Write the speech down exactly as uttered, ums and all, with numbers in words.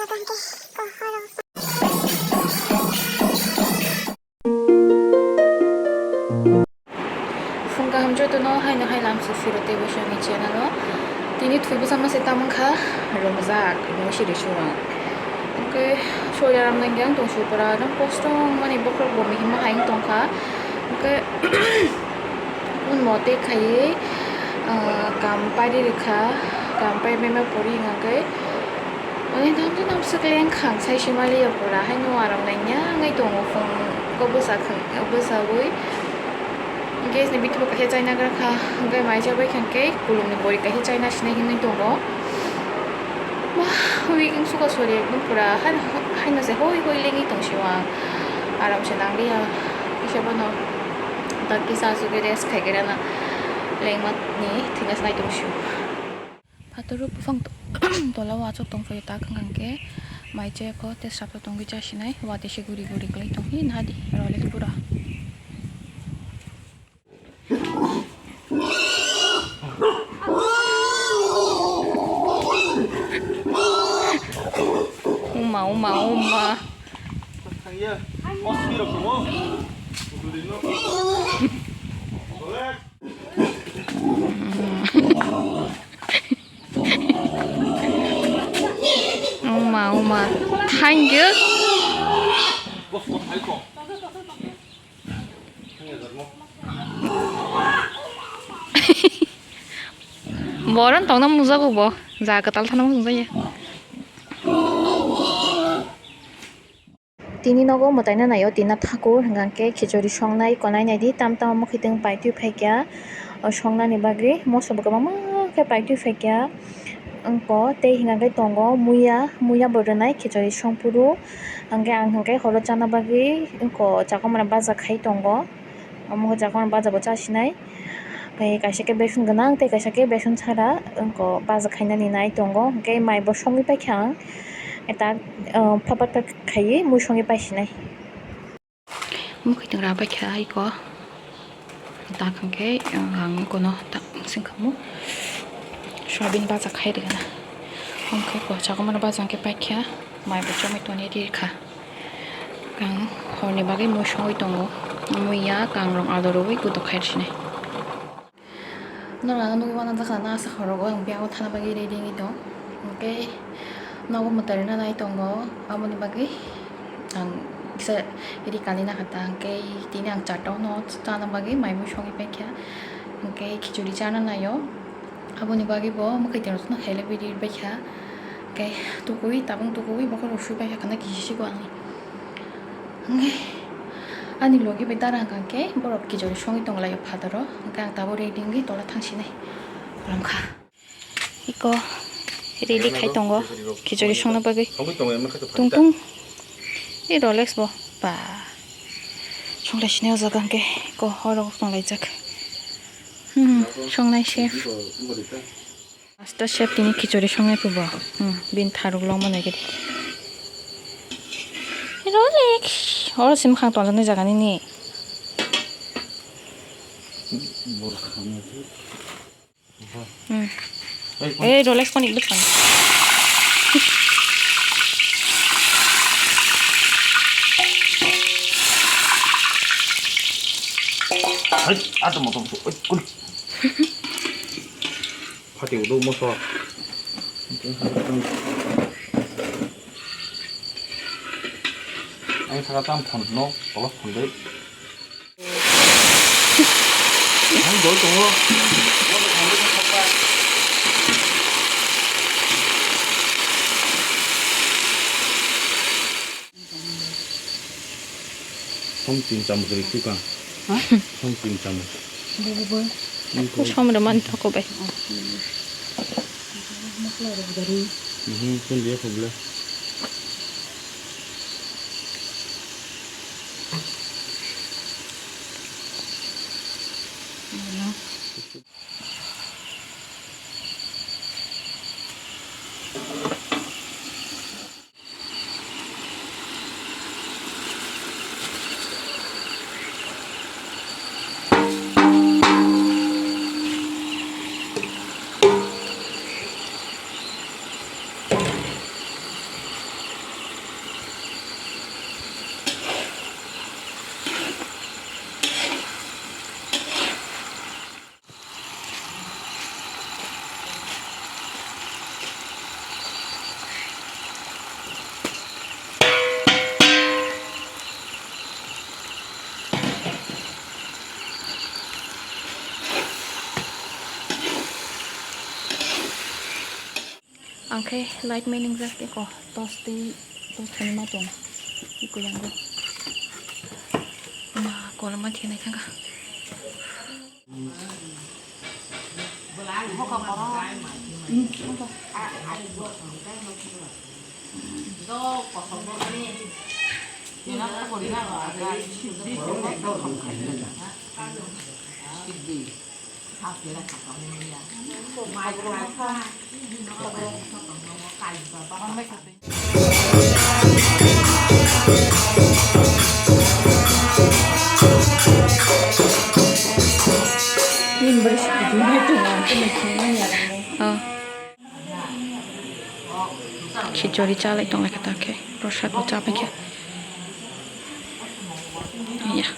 Phung kaham jotono haino hai lamsok phiro tei bo channel o. Tini thwi bwsamo se tamang kha romjak, no siri surang. Hwnkhe soya ram nang yang tong supra, nang kosto mani bokrok bo mihima hai tong kha. Hwnkhe un mo tei khaiwi, ah, kam pari rikha, kam pai bai ma pori hwnkhe. Ani namsa namswk lengkhang sai se maliya pura, haino aram naiya wngwi tongo phone ko bwsa khang, bwsawi gas ni bithi bo kaisa chaina gra kha, hwnkhe mai chabai khangkhe kulumni bori kaisa chaina sinai hinwi tongo. Ma, wi wngsuka sori ekdom pura, hai, haino se hoi hoi lengwi tong sio ang, aram se nangliya, kisa bono tak kisa asugwi rest khai khe rana lengmani thwina se nai tong sio. Phataro buphang to-, tola o achuk tong phaio, tak wngkha khe mai chaya kho tei sap tongwi chasinai, watwi se guri guri kwlai tongwi nadi rolik pura. Uma, uma, uma. Oma, oma. Thank you. Boron tongna mungjago bo. Ja kwtal thana mungjago. Tini nogo mwtaina naio, tina thakur hwnkha khe khichori songnai, konai naidi, tam tamo mwkhwtwng paitwi phaikha, o songnani bagwi moso bo kwbangma khe paitwi phaikha. Wngkha tei hwnkha khe tongo muya, muya bo rwnai khichori songphuru, hwnkhe ang hwnkhe horo chana bagwi wngkha chakomra baja khai tongo. Omo khe chakhorni baja bo chasinai. Tei kaisa khe beson gwnang, tei kaisa khe beson sara, wngkha baja khainani nai tongo. Hwnkhe mai bo songwi paikha ang. Eta, ah, phapat phat khaiwi mui songwi paisinai. Mwkhwtwng ra paikha aiko. Tak hwnkhe, ah, ang kono tak singkhamu soyabin baja khai rwna. Hwnkhe ko chakomano baja hwnkhe paikha. Mai bo chomwi toni rirkha. Kang horni bagwi mui songwi tongo. Muiya kangrok ado rwui kutuk khai sinai. Norok ang nugwi mano jakha na asa khorogo ang biyago thana bagwi ready wngwi tong. Hwnkhe nogo mwtai rwna nai tongo. Aboni bagwi ang kisa ri kali nakha ta. Hwnkhe tini ang charta o no chana bagwi mai mui songwi paikha. Hwnkhe khichuri chana naio. Aboni bagwi bo mwkhwtwng rokno helebwi ri baikha. Hwnkhe tukui, tabung tukui, bokhorok sui baikha, kana kisi sigo ani. Hwnkhe ani logi bai dara hwnkha khe borok khichuri songwi tonglaio phataro. Hwnkhe ang tabuk ready wngwi tola thangsinai lomkha. Iko ready khai tongo khichuri songna bagwi. Tungtung. E Rolex bo. Ba. Songlai sini o jaga hwnkhe ko horok tonglaijak. Hmm, songnai chef. Master chef tini khichuri songnai phubo. Hmm, bini tharuk longma nai gidi. Rolex. Oro sim khang tonjaknai jaga nini. Hmm. Eh, Rolex pon ibut kan. Hai, ada motor tu. Oi, kul. Pati udah motor. Ang saka tam phone no, tolok phone deh. Ang dol tongo. Song tin chamus ri kukang. Ha? Song tin chamus. Bubu boy. Ini kau. Song mana mana kau bai. Mhm, pun dia kau boleh. Ang khe light mailing jak eko, tos tei tos thani ma tong. Eko yang go. Ma, kolam ma thia nai thangka. Oh. Khichuri chalai tong lai khe ta khe, prosad bo cha pai khe. Ya.